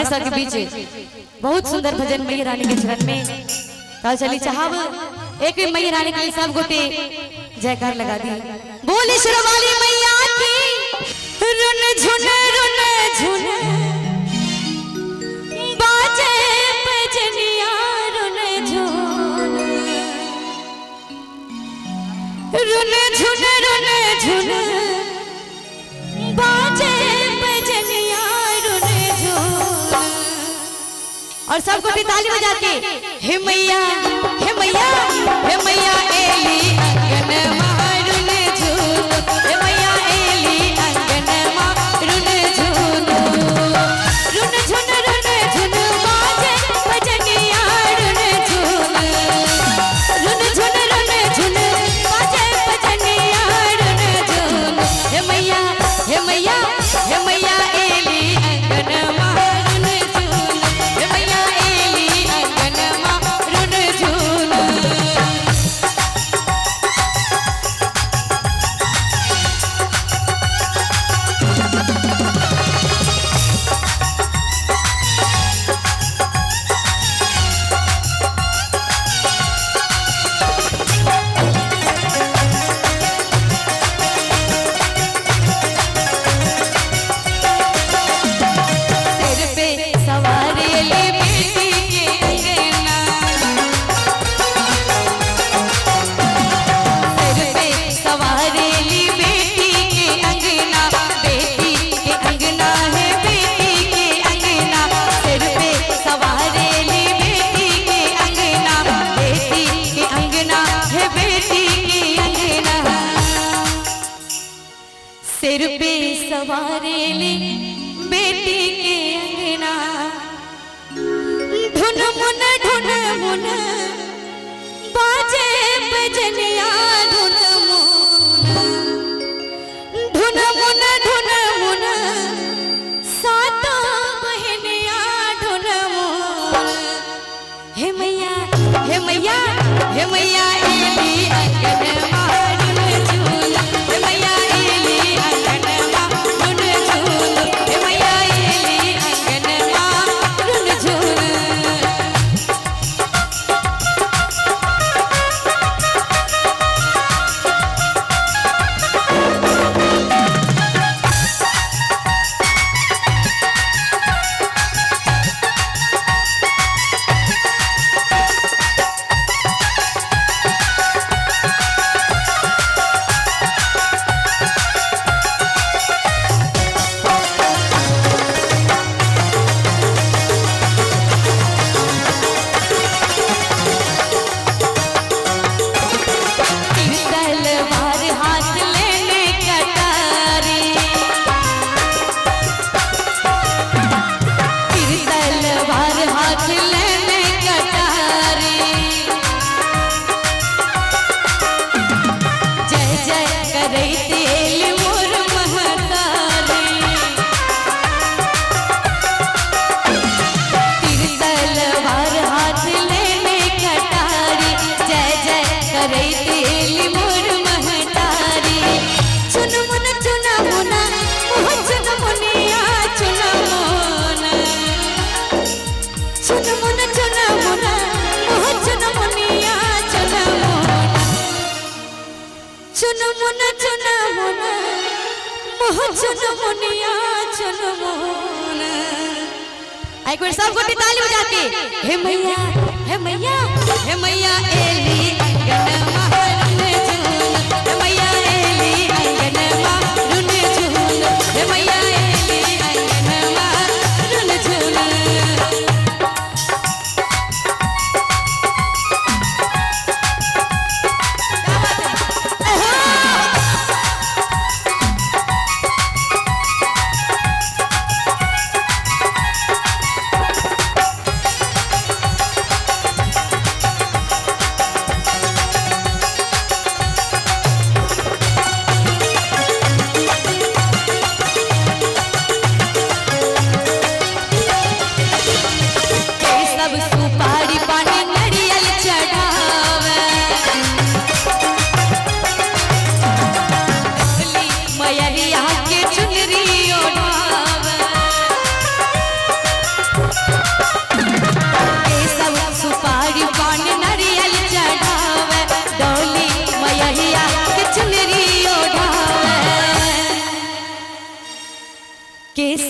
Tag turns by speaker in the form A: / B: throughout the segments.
A: अपने सब के बीच बहुत सुंदर भजन मैया रानी के चरण में कल चली चाहब एक भी मैया रानी के लिए सब गोटे जयकार लगा दी। बोले शेरवाली मैया की। रुन झुन रुन झुन बाजे बजनिया रुन झुन रुन झुन रुन झुन बाजे बजनिया रुन झुन। और सबको ताली बजा के हे मैया हे मैया हे मैया एली अंगन मारुन झून हे मैया एली अंगन मारुन झून रुन झुन रुन झुन बाजे बजनिया रुन झुन रुन झुन रुन झुन बाजे बजनिया रुन झुन हे मैया हे मैया हे मैया एली अंगन मारुन झून हे मैया एली अंगन मारुन झून। सिर पे सवार ले बेटी के अंगना सिर पे सवार ले बेटी के अंगना बेटी के अंगना है बेटी के अंगना सिर पे सवार ले बेटी के अंगना बेटी के अंगना है बेटी के अंगना सिर पे सवार ले बेटी के अंगना धुन मुन धुन मुन बाजे बजनिया धुन मुन धुन मुन धुन मुन सातों बहनिया धुन मुन हे मैया हे मैया हे मैया एली अंगन मारुन झूल हे मैया एली अंगन मारुन झूल हे मैया एली अंगन मारुन झूल। तलवार हाथ लेने कटारी फिर तलवार हाथ लेने कटारी जय जय करे तेल मोर महतारी फिर तलवार हाथ लेने कटारी जय जय करे तेल मोर महतारी चुन मुन चुन मुना मोह चुन मुनिया चुन मुना चुन मुन चुन मुना मोह चुन मुनिया चुन मुना चुन मुन चुन मुना मोह चुन मुनिया चुन मुना। एक बार सब गोटी ताली बजा के हे मैया हे मैया हे मैया एली अंगन मारुन झूल हे मैया एली अंगन मारुन झूल हे मैया एली अंगन मारुन झूल। क्या बात है? ओहो!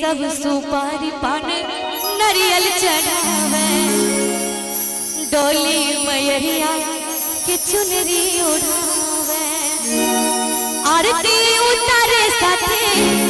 A: सब सुपारी पान नरियल चढ़ावे। डोली मैया के चुनरी उड़ावे। आरती उतारे साथे